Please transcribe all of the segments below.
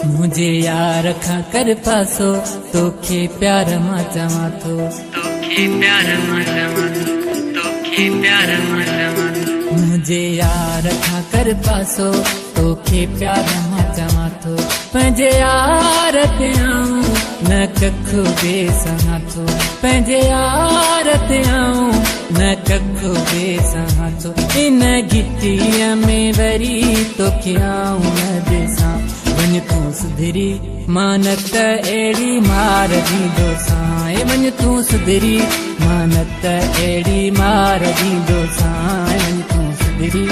منهنجي يار کان ڪر پاسو توکي پيار مان چوان ٿو. توکي پيار مان چوان ٿو توکي پيار مان چوان ٿو. منهنجي يار کان ڪر پاسو توکي پيار مان چوان ٿو. پنهنجي يار تي آئون نه ڪک به سهان ٿو. پنهنجي يار تي آئون نه ڪک به سهان ٿو. ان گهٽيء ۾ وري توکي آئون نه ڏسان. وڃ تون سڌري مان نه ته اهڙي مار ڏيندوسانء. وڃ تون سڌري مان نه ته اهڙي مار ڏيندوسانء. وڃ تون سڌري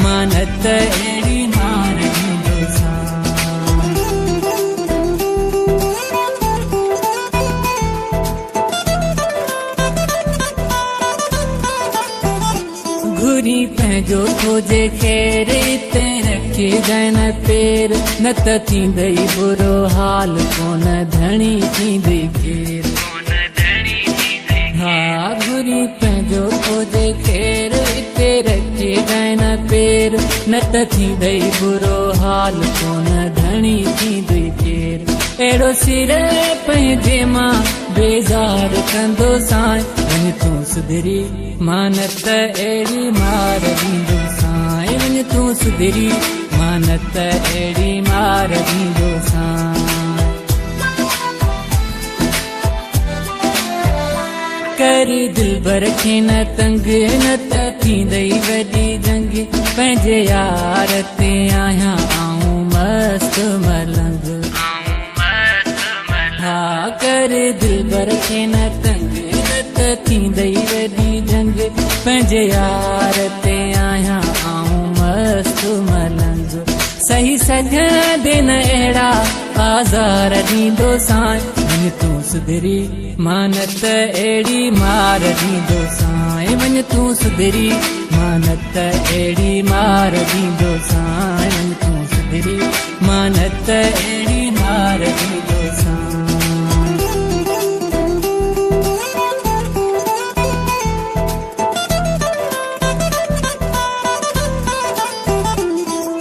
مان نه ته اهڙي مار ڏيندوسانء. گهري پنهنجو ٿو جي خير اتي رکجانء نه پير، نه ته ٿيندئي برو حال ڪونه ڌڻي ٿيندئي خير. ها گهري پنهنجو ٿو جي خير اتي رکجانء نه پير، نه ته ٿيندئي برو حال ڪونه ڌڻي ٿيندئي خير. اهڙو سر پنهنجي مان بيزار ڪندوسانء، وڃ تون سڌري مان نه ته اهڙي مار ڏيندوسانء. وڃ تون سڌري مان نه ته اهڙي مار ڏيندوسانء. ڪر دلبر کي نه تنگ، نه ته ٿيندئي وڏي جنگ. پنهنجي يار تي آهيان آئون مست ملنگ. ها ڪر دلبر کي نه تنگ، نه ته ٿيندئي وڏي جنگ. پنهنجي يار تي آهيان آئون مست ملنگ. سهي سگهندي نه اهڙا آزار ڏيندوسانء. وڃ تون سڌري مان نه ته اهڙي مار ڏيندوسانء. وڃ تون سڌري مان نه ته اهڙي مار ڏيندوسانء. وڃ تون سڌري مان نه ته اهڙي مار ڏيندوسانء.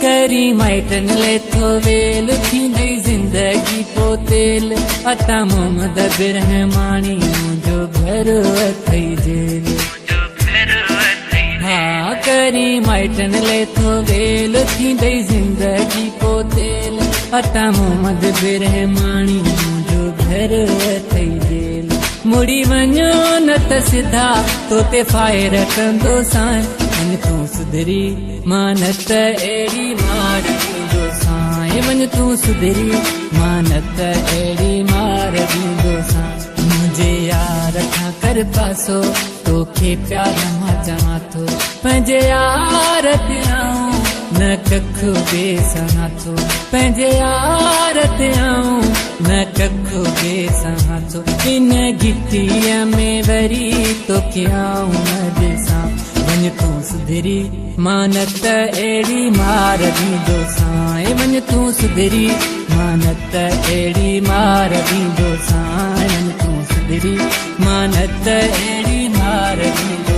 ڪري مائٽن ليٿو ويل، ٿيندئي زندگي پو تيل. عطا محمد برهماڻي منهنجو گهر اٿئي جيل. ها ڪري مائٽن ليٿو ويل، ٿيندئي زندگي پو تيل. عطا محمد برهماڻي منهنجو گهر اٿئي جيل. مڙي وڃو نه ته سڌا توتي فائر ڪندوسانء. وڃ تون سڌري مان نه ته اهڙي مار ڏيندوسانء. وڃ تون سڌري مان نه ته اهڙي مار ڏيندوسانء. منهنجي يار کان ڪر پاسو توکي پيار مان چوان ٿو. پنهنجي يار تي آئون نه ڪک به سهان ٿو. پنهنجي يار تي آئون نه ڪک به سهان ٿو. ان گهٽيء ۾ وري توکي آئون نه ڏسان. وڃ تون سڌري مان نه ته اهڙي مار ڏيندوسانء. وڃ تون سڌري مان نه ته اهڙي مار ڏيندوسانء. وڃ تون سڌري مان نه ته اهڙي مار ڏيندوسانء.